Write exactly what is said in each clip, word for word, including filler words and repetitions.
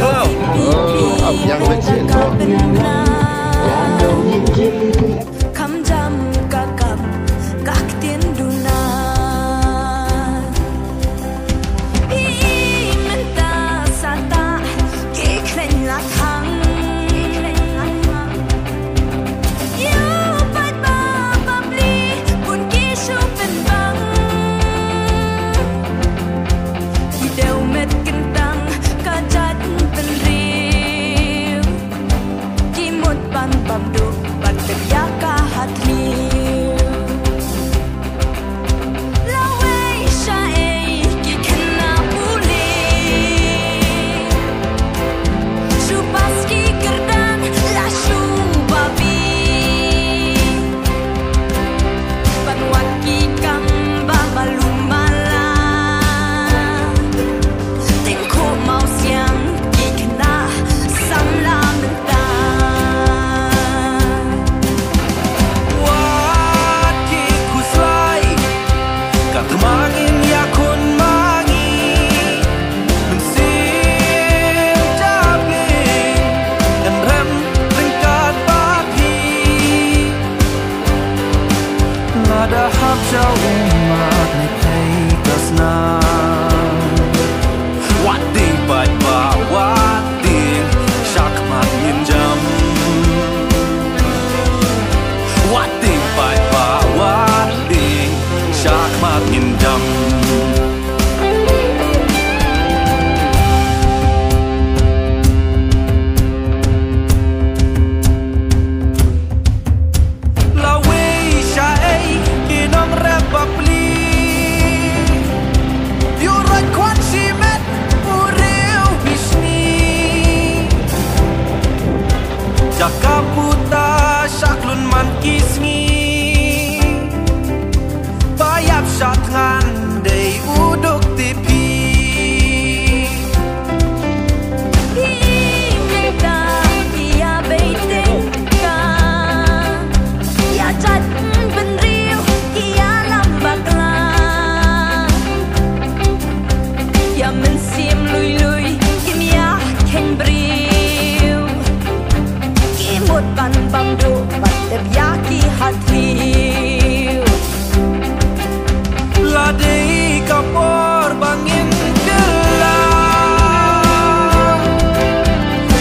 Hello. Oh, up young legend. Kam jam ka kam ka ktien duna. I mynta sa ta ki khlaiñ la thang. Ïa pat ba bapli bun ki shu pynbang. Ki dewmet kyntang ka jaitbynriew. Ki mut ban bam duk ban tep ïa ka ha thliew. Lawei shaei ki khynnah pule. Shu pass ki kyrdan la shu babi. Ban wad ki kam ba malu mala. Tyngkhuh mawsiang ki khynnah samla mynta. Wat ki khuslai, ka thma ngin ïakhun ma ngi. Mynsiem jabieng kan rem ryngkat bad phi. Lada hap sha ummat ne pyrthei ka snam. Wat tieng paidbah, wat tieng shakhmat ngin jam. Wat tieng paidbah, wat tieng shakhmat ngin jam. Lawei shaei ki nongrep bapli. Ïuh roi khwan shimet u riew bishni. Jaka puta sha klun man ki sngi. Ba ïap sha thngan dei u duk tipi. Ïa mynta ïa bei tyngka, ïa jaitbynriew ïalam bakla. Ïa mynsiem lui lui kim ïakheiñ briew. Ki mut ban bam duh ban tep ïa ki ha thliew. La dei ka por ba ngin kylla.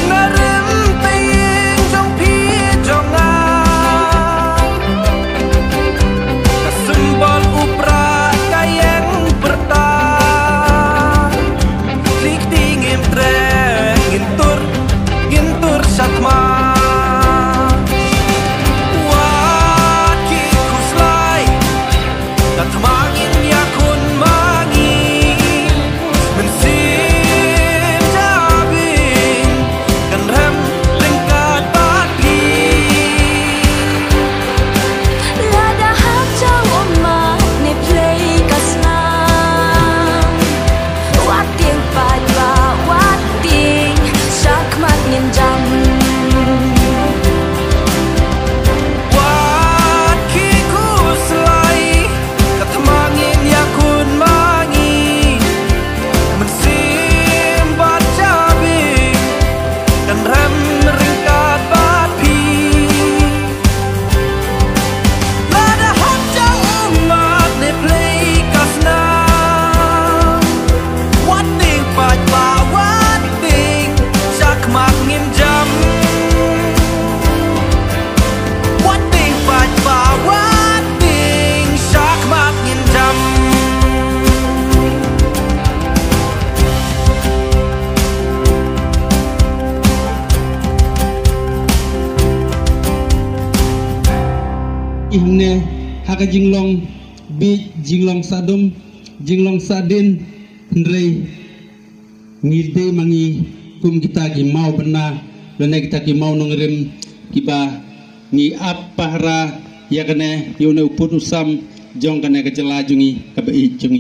Na rympei jong phi jong nga. Ka symbol u prah ka ïeng pyrta. Kti kti ngim treh ngin tur, ngin tur sha thma. Wat ki khuslai, ka thma ngin ïakhun ma ngi. Mynsiem jabieng kan rem ryngkat bad phi. Lada hap sha ummat ne pyrthei ka snam. Wat tieng paidbah, wat tieng shakhmat ngin jam. Wat ki khuslai, ka thma ngin ïakhun ma ngi. Mynsiem bad jabieng kan rem ryngkat bad phi. Lada hap sha ummat ne pyrthei ka snam. Wat tieng paidbah, wat tieng shakhmat ngin jam. Wat tieng paidbah, wat tieng shakhmat ngin jam. Hangne ha ka jinglong bieit, jinglong sahdum, jinglong sahdien, hynrei ngi dei ma ngi kum kita ki mawbynna lane kita ki mawnongrim kiba ngi ap pahara ïa kane, ïa une u pud u sam jong kane ka jylla jong ngi, kaba ïeit jong ngi.